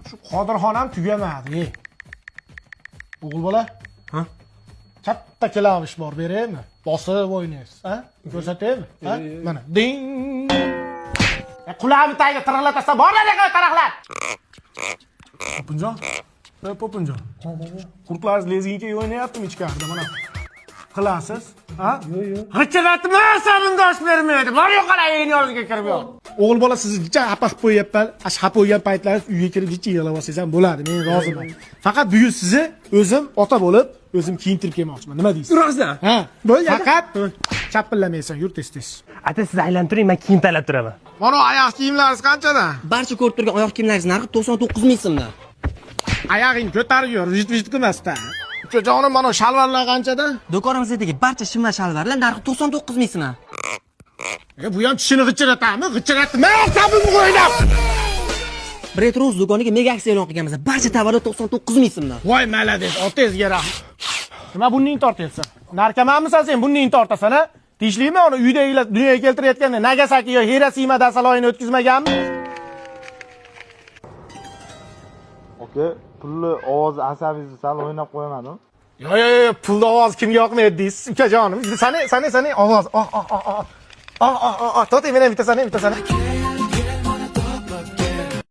Shu Qodirxonam tugamadi. Ey. O'g'il bola. Ha? Katta klavish bor, beraymi? Bosib o'ynaysiz, ha? Ko'rsataymi? Ha? Mana. Ding. E, qulog'imni tagiga tirg'ilatasan, bor anaqa taraqlar. Popinjon. Ey, Popinjon. Qurtlar lezginka o'ynayaptimi ichkarida mana? Qilasiz, ha? Yo'q, yo'q. G'ichirlatma, sarindosh bermaydi. Bor yo'qol ayni oldiga kirib yo'q. O'g'il bola sizni jicha xafa qilib qo'yyapman. Ash xafa bo'lgan paytlaringiz uyga kirib jicha yig'lab olsangiz ham bo'ladi. Men roziman. Faqat bugun sizni o'zim ota bo'lib, o'zim kiyintirib kelmoqchiman. Nima deysiz? Rostdan? Ha. Bo'ldi. Faqat chapillamaysan, yur tez-tez. Ata, siz aylanib turing, men kiyim tanlab turaman. Mana oyoq kiyimlaringiz qanchadan? Barcha ko'rib turgan oyoq kiyimlaringiz narxi 99 ming so'mdan. Oyog'ing ko'tarib yur, vijit-vijit qilmasdan. Ukajonim, mana shalvarlar qanchadan? Do'konimizdagi barcha shim va shalvarlar narxi 99 ming so'mdan. E, bu ham tishini g'ichiratami? G'ichiratma, sabimni o'ynab. Brett Rose do'koniga mega aksiya e'lon qilganmiz. Barcha tovarlar 99 ming so'mdan. Voy malades, otangizga rahmat. Nima bunning tortyapsan? Narkomanmisan sen, bunning tortasan, a? Tinchlikmi uni uydagilar dunyoga keltirayotganda Nagasaki yo Xirosima dasaloyini o'tkazmaganmi? Aka, pulli ovozi asabingizni sal o'ynab qo'ymadim. Yo yo yo, pulni ovozi kimga yoqmaydi deysiz, ukajonim. Sani, sani, sani ovoz. Oh oh oh oh. Oh oh oh oh, to'xtang, men ham bitta sani, bitta sani.